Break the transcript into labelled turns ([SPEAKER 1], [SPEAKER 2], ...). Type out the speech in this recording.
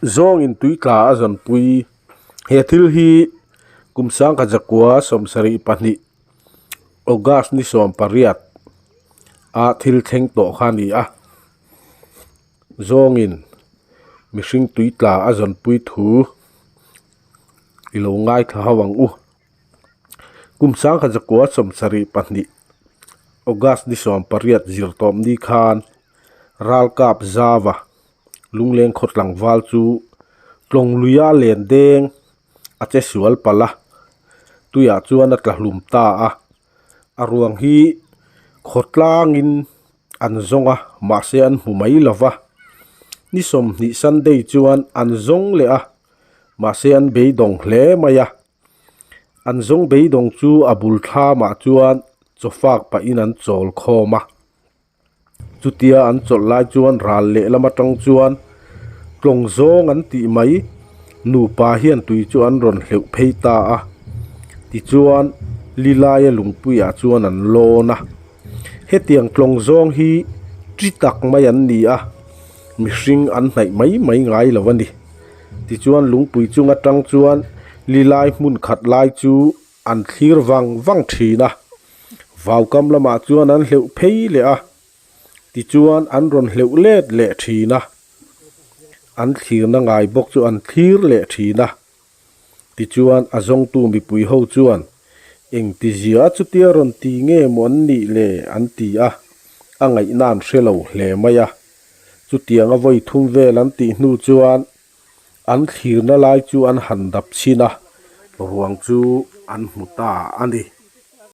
[SPEAKER 1] Zawngin tui tla a zawnpui. He thil hi kum sangkhat zakua 72 August ni 18 a thil thleng tawh kha a ni a. Zawngin mihring tui tla a zawnpui thu i lo ngaithla ho ang u. Kum 1972 August ni 18 zirtawp ni khan Ralkap Zava Lungleng khaw tlangval chu tlawng luia len deng a che sual palh a, tuiah chuan a tla hlum ta a. A ruang hi khawtlangin an zawng a, mahse an hmu mai lo va. Ni 20 Sunday chuan an zawng leh a, mahse an beidawng hle mai a. An zawng beidawng chu a bul thlamah chuan chawfak pahin an chawl khawm a. Chutia an chawlh lai chuan ral lehlam atang chuan tlawng zawng an tih mai nupa hian tui chu an rawn hleuh phei ta a. Tichuan Lilaia lungpuiah chuan an lawn a. Hetiang tlawng zawng hi chi tak mai an ni a, mihring an hnaih mai mai ngai lo a ni. Tichuan lungpui chung atang chuan Lilai hmun khat lai chu an thlir vang vang thin a, vaukam lamah chuan an hleuh phei leh a, tichuan an rawn hleuh let leh thin a, an thlirna ngai bawk chu an thlir leh thin a, tichuan a zawngtu mipui ho chuan engtizia chutia rawn ti nge maw an nih le an ti a, a ngaihna an hre lo hle mai a, chutianga vawi thum vel an tih hnu chuan An thlirna lai chu an han dap chhin a, ruang chu an hmu ta a ni.